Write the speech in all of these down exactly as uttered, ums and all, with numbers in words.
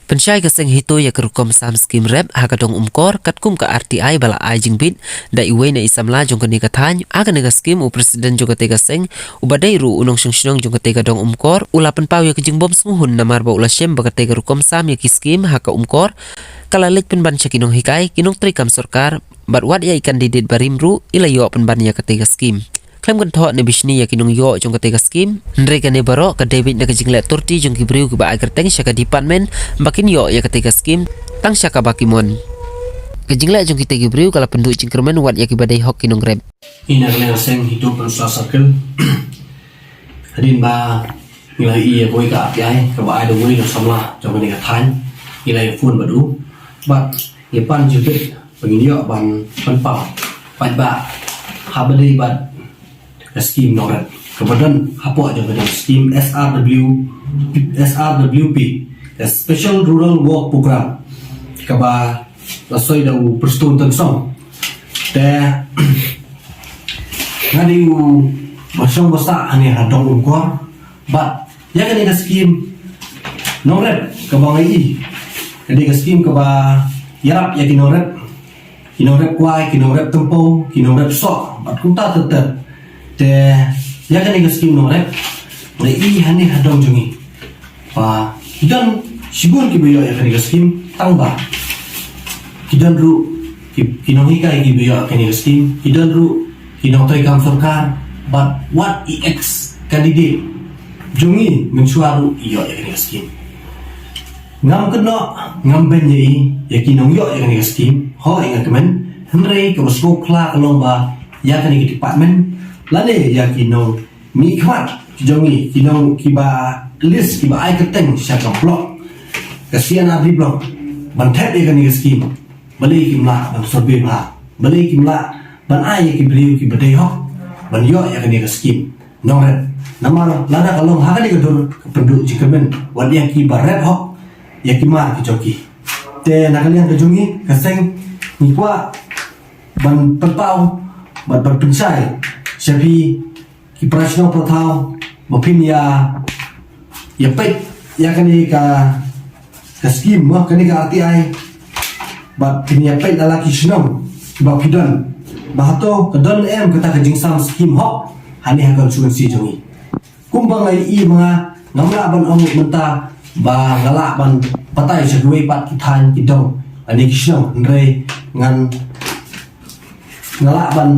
Pynshai ka seng HITO ïa ka rukom sam skim rep ha ka dong Umkor katkum ka RTI ba la ai jingbit da iwei na i samla jong kane ka thaiñ. Ha kane ka skim u president jong katei ka seng uba dei ruh u nongshong shnong jong katei ka dong Umkor u la pynpaw ïa ka jingbym sngewhun namar ba u la shem ba katei ka rukom sam ïa ki skim ha ka Umkor ka la leit pynban sha ki nonghikai, ki nongtrei kam sorkar bad wat ïa i candidate barim ruh i la ïoh pynban ïa katei ka skim. Khlem kynthoh ne bishni ïa ki nongïoh jong katei ka skim, hynrei kane baroh ka dei beit na ka jingleh turti jong ki briew kiba ai kyrteng sha ka department ba kin ïoh ïa katei ka skim tang sha kaba ki mon. Ka jingleh jong kitei ki briew ka la pynduh jingkyrmen wat ïa kiba dei hok ki nongrep. Ina ka liang seng HITO Peninsula Circle. Hadien ba ngi la ïohi ïa kawei ka RTI kaba ai da uwei na samla jong kane ka thaiñ, ngi la ïa phone bad u bad ngi pan jingbit ba ngin ïoh ban pynpaw paidbah haba dei bad ka skim nongrep kaba don hapoh jong ka skim SRW, SRWP, ka Special Rural Work Program, kaba la soi da u Prestone Tynsong. Te nga dei u ba shong ba sah hangne ha dong Umkor bad ïa kane ka skim nongrep kaba nga ïohi ka dei ka skim kaba ïarap ïa ki nongrep, ki nongrep kwai, ki nongrep tympew, ki nongrep soh bad kumta ter ter. Te ïa kane ka skim nongrep nga ïohi hangne ha dong jong ngi ba ki don shibun kiba ïoh ïa kane ka skim tang ba ki don ruh ki, ki nonghikai kiba ïoh ïa kane ka skim, ki don ruh ki nongtrei kam sorkar bad wat i ex candidate jong ngi mynshuwa ruh i ïoh ïa kane ka skim. Ngam kynnoh ngam beiñ ïa i ïa ki nongïoh ïa kane ka skim, hooid nga kmen, hynrei kaba sngewkhla ka long ba ïa kane ka department lane ïa ki nongmihkhmat jong ngi, ki nong kiba list kiba ai kyrteng sha ka block, ka C&RD block, ban thep ïa kane ka skim. Balei kim lah ban survey bha? Balei kim lah ban ai ïa ki briew kiba dei hok ban ïoh ïa kane ka skim nongrep? Namar lada ka long ha kane ka dur ka pynduh jingkyrmen wat ïa kiba rep hok ïa ki mar ki jong ki. Te na ka liang ka jong ngi ka seng ngi kwah ban pynpaw bad ban pynshai sha phi ki para shnong para thaw ba phin ïa, ïa peit ïa kane ka, ka skim, mo, kane ka RTI. Bad phin ïa peit la la ki shnong ba phi don ba hato ka don em kata ka jingsam skim hok hangne ha constituency jong ngi. Kumba nga ïohi ma nga, ngam lah ban ong mynta ba nga lah ban batai sha kiwei pat ki thaiñ ki dong lane ki shnong, hynrei ngan nga lah ban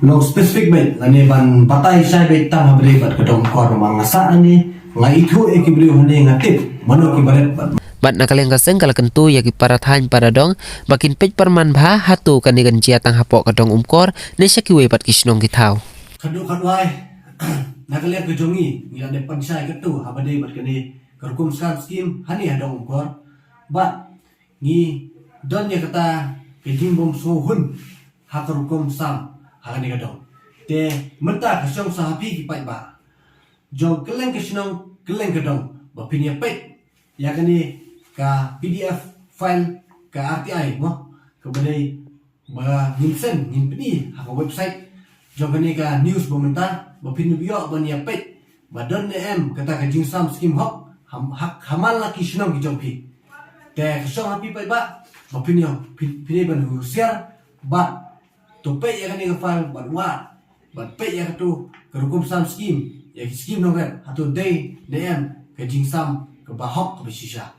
long specific beit lane ban batai shai beit tang ha bynta bad ka dong Umkor namar nga sah hangne, nga ithuh ïa ki briew hangne, nga tip mano kiba ret bad. Bad na ka liang ka seng ka la kyntu ïa ki para thaiñ para dong ba kin peit pyrman bha hato kane kan jia tang hapoh ka dong Umkor ne sha kiwei pat ki shnong ki thaw. Khatduh khatwai na ka liang ka jong ngi ngi la dep pynshai katto ha bynta bad kane ka rukom sam skim hangne ha dong Umkor. Bad ngi don ïa kata ka jingbym sngewhun ha ka rukom sam ha kane ka dong. Te mynta ka shong sa ha phi ki paidbah jong kylleng ka shnong kylleng ka dong ba phin ïa peit ïa kane ka PDF file ka RTI, mo, kaba dei ba ngin send, ngin pyni ha ka website jong kane ka news ba mynta ba phin ïoh ban ïa peit ba don ne em kata ka jingsam skim hok ha, ha, ha man la ki shnong ki jong phi. Te ka shong ha phi paidbah ba phin ïoh, phin, phin ïa ban husiar bad to peit ïa kane ka file bad wad bad peit ïa kato ka rukom sam skim, ïa ki skim nongrep, hato dei ne em ka jingsam kaba hok kaba shisha.